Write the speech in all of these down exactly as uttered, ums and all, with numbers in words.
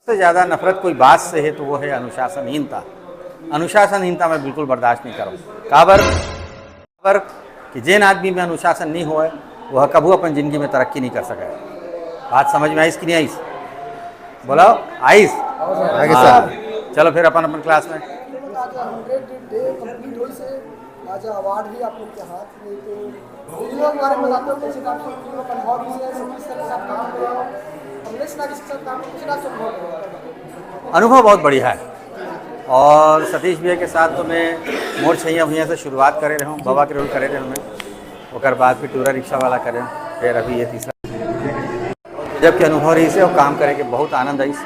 सबसे ज्यादा नफरत कोई बात से है तो वो है अनुशासनहीनता। अनुशासनहीनता मैं बिल्कुल बर्दाश्त नहीं करूँ। काबर? काबर कि जेन आदमी में अनुशासन नहीं होए, वह कभू अपन जिंदगी में तरक्की नहीं कर सके। बात समझ में आइस कि नहीं आइस? बोलो, आइस? आगे हाँ। सर। चलो फिर अपन अपन क्लास में। आज हंड्रेड डे कंप्लीट होइस हे, आज अवार्ड भी आप लोग के हाथ में, तो फिल्म के बारे में बताते हो, कैसे आप फिल्म का अनुभव भी है, सतीश सर के साथ काम कर रहे हो, कमलेश नागेश के साथ काम, कैसे आप अनुभव रहा? अनुभव बहुत बढ़िया है। और सतीश भैया के साथ तो मैं मोर छैया भुइयां से शुरुआत करे रहे हूँ, बाबा के रोल करे रहे हूँ मैं, ओकर बाद फिर टूरा रिक्शा वाला करे, फिर अभी ये तीसरा। जबकि अनुभव रहिस हे और काम करे के बहुत आनंद आइस।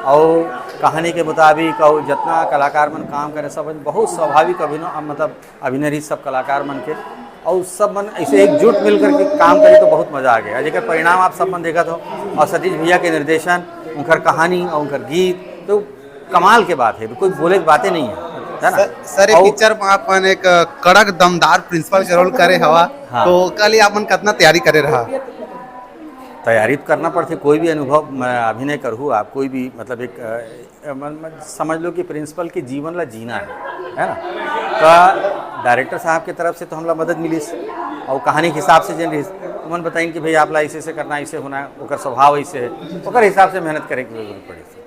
और कहानी के मुताबिक और जितना कलाकार मन काम करे, सब बहुत स्वाभाविक अभिनय, मतलब अभिनय रहिस सब कलाकार मन के, और सब मन ऐसे एकजुट मिल करके काम करे तो बहुत मजा आ गया, जेकर परिणाम आप सब मन देखत हो। और सतीश भैया के निर्देशन, उनकर कहानी और उनकर गीत तो कमाल के बात है, कोई बोले के बातें नहीं है, है ना? सर, सर, ये और पिक्चर में अपन एक कड़क दमदार प्रिंसिपल के रोल करे हवा, हाँ। तो कल ही अपन कितना तैयारी करे रहा? तैयारी तो करना पड़थे, कोई भी अनुभव, मैं अभिनय करहूँ आप, कोई भी, मतलब, एक, अ, मन, मन समझ लो कि प्रिंसिपल के जीवन ला जीना है, है ना? तो डायरेक्टर साहब के तरफ से तो हमला मदद मिलिस, और कहानी के हिसाब से जेन रहिस, उमन बताइन कि भाई आप ला ऐसे, ऐसे करना है, ऐसे होना है, ओकर स्वभाव ऐसे है, ओकर हिसाब से मेहनत करे के जरूरत पड़िस।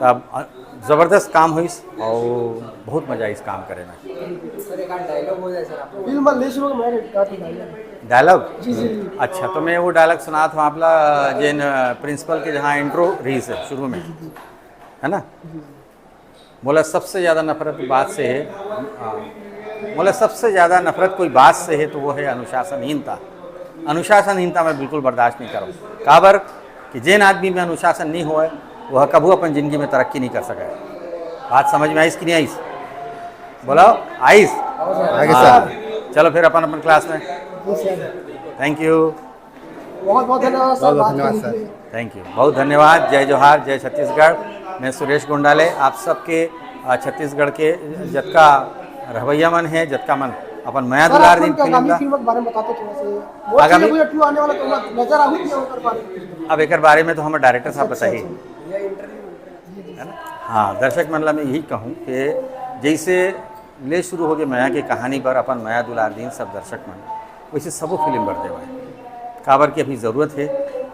तब, अ, जबरदस्त काम होइस और बहुत मजा आइस काम करे में। सर, एक आध डायलॉग हो जाए सर, आप। फिल्म ले शुरू में एक आध डायलॉग। डायलॉग? जी, जी, जी। अच्छा, तो मैं वो डायलॉग सुनात हूँ आप ला, जेन, अ, प्रिंसिपल के जहाँ इंट्रो रहिस हे शुरू में, जी, जी, जी। है ना? जी, जी। मोला सबसे ज्यादा नफरत बात से है, हाँ, मोला सबसे ज्यादा नफरत कोई बात से है तो वो है अनुशासनहीनता। अनुशासनहीनता मैं बिल्कुल बर्दाश्त नहीं करूँ। काबर कि जेन आदमी में अनुशासन नहीं होए, वह कभू अपन जिंदगी में तरक्की नहीं कर सके। बात समझ में आइस कि नहीं आइस? बोलो, आइस? आगे हाँ। सर। चलो फिर अपन अपन क्लास में। Thank you. बहुत बहुत धन्यवाद सर, बहुत बहुत बात धन्यवाद करने के सर। लिए। थैंक यू, बहुत धन्यवाद। जय जोहार, जय छत्तीसगढ़। मैं सुरेश गोंडाले, आप सबके, अ, छत्तीसगढ़ के जतका रहवैया मन है, जतका मन अपन मया सर, दुलार आप दिन उनके फिल्म आगामी ला। फिल्म के बारे में बताते थोड़ा सा। वो आगामी चीज़ें कोई अटू आने वाला तो नजर आही कि ओकर बारे में? अब एकर बारे में तो हमर डायरेक्टर साहब अच्छा, बताही। अच्छा। है ना? हाँ, दर्शक मन ला मैं यही कहूँ कि जैसे ले शुरू होगे मया के कहानी बर अपन मया दुलार दिन सब दर्शक मन, वैसे सबो फिल्म बर देवय। काबर कि अभी जरूरत है,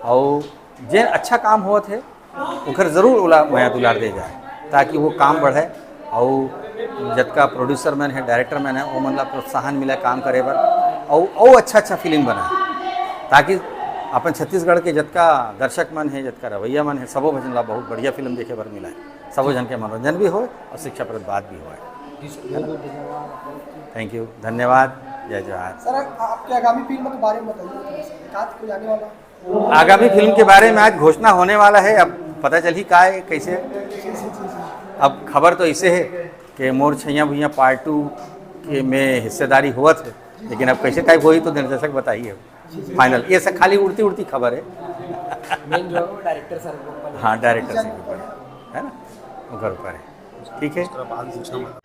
और जेन अच्छा काम होवत है, ओकर जरूर ओला मया दुलार दे जाए, ताकि वो काम बढ़े, और जतका प्रोड्यूसर मन है, डायरेक्टर मन है, ओमन ला प्रोत्साहन मिले काम करे बर, और, और अच्छा अच्छा फिल्म बने, ताकि अपन छत्तीसगढ़ के जतका दर्शक मन है, जतका रहवैया मन है, सबो झन ला बहुत बढ़िया फिल्म देखे बर मिले, सबो झन के मनोरंजन भी होए और शिक्षाप्रद बात भी होए। जी सर, बहुत बहुत धन्यवाद। थैंक यू, धन्यवाद, जय जोहार। सर, आपके आगामी फिल्म के बारे में बताइए थोड़ा सा, एक आध कोई आने वाला? आगामी फिल्म के बारे में आज घोषणा होने वाला है, अब पता चलही का है, कैसे। अब खबर तो ऐसे है कि मोर छैया भुइयां पार्ट टू के में हिस्सेदारी होवत है, लेकिन अब कैसे टाइप होही तो निर्देशक बताही। फाइनल, ये सब खाली उड़ती उड़ती खबर है। मेन जो है वो डायरेक्टर सर के ऊपर है। हाँ, डायरेक्टर सर के ऊपर है, है ना, ओकर ऊपर है। ठीक है।